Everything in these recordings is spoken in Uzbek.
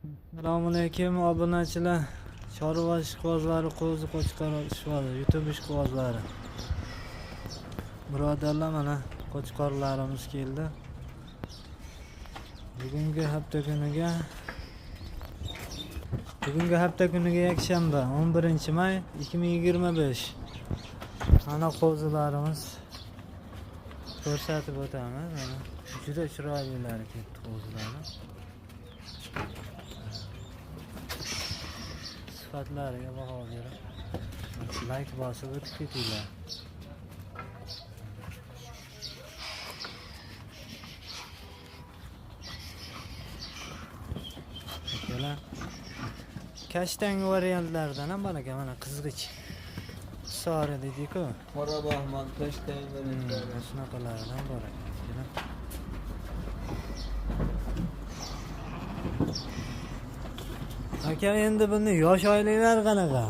Assalomu alaykum obunachilar. Chorva ishqibozlari, qo'zi qo'chqor ishqibozlari, YouTube ishqibozlari. Birodarlar, mana qo'chqorlarimiz keldi. Bugungi hafta kuniga yakshanba, 11 may 2025. Mana qo'zilarimiz ko'rsatib o'tamiz. Mana juda chiroylilari ketdi qo'zilarni. Sifatlariga baho berib, like bosib o'tib ketinglar. Akalar, kashtang variantlardan ham bor ekan, mana qizg'ich sori deydi-ku. Qora baxmal, kashtang variantlari. Shunaqalaridan bor ekan. Akalar. Aka, endi buni yosh oyliklar qanaqa?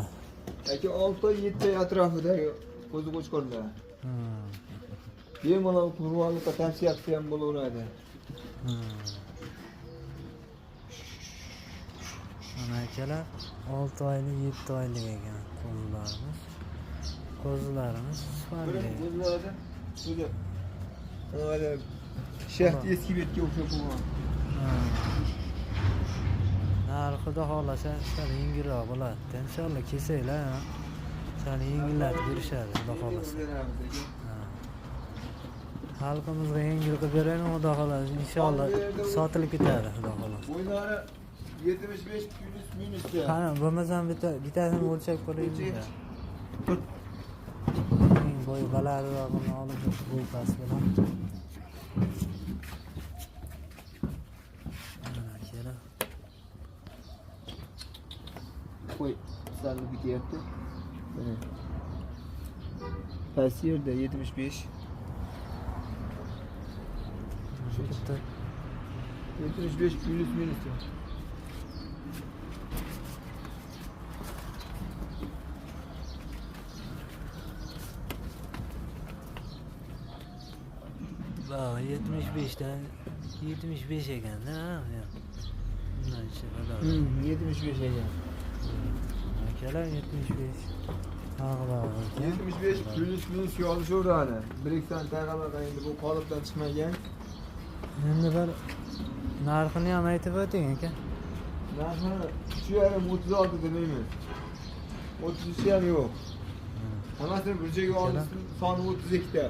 Aka, 6 oy, 7 oy atrofidagi qo'zi qo'chqorlar. Bemalol qurbonlikka tavsiya qilsa ham bo'laveradi. Mana akalar, 6 oylik, 7 oylik ekan qo'zilarimiz. Qo'zilarimiz Bir sifatli. qo'zilarda o'zi mana shaxt eski betga o'xshab bo'lgan. Narxi xudo xohlasa sal yengilroq bo'ladi. Inshaalloh kelsanglar, sal yengillatib berishadi, xudo xohlasa. Xalqimizga yengil qilib beraylik, xudo xohlasa. Inshaalloh sotilib ketadi, xudo xohlasa. Bo'ylari 75 plus minusda. Qani, bo'lmasam bittasini o'lchab ko'raylik. Eng bo'yi balandrog'ini olib, bo'y past bilan. Mana akalar. Qo'y, sal ketyapti. Mana. Past yerda 75. Bitta 75 plus minus. Bak 75'ten 75 ekan-da, ha? Bundan ichi baland. 75 ekan. Akalar 75. Tag'lar ekan. 75 plus minus yozishaveradi. 1-2 sant endi bu qolipdan chiqmagan. Endi bir narxini ham aytib o'ting aka. Narxini 3,5 36 demaymiz. 33 ham yo'q. Hammasini bir joyga olib soni 32 ta.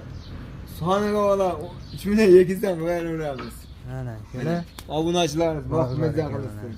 Soniga ola 3000 dan beraveramiz. Mana akalar. Obunachilarimiz Bor, vaqtimizdan bor, qilsin.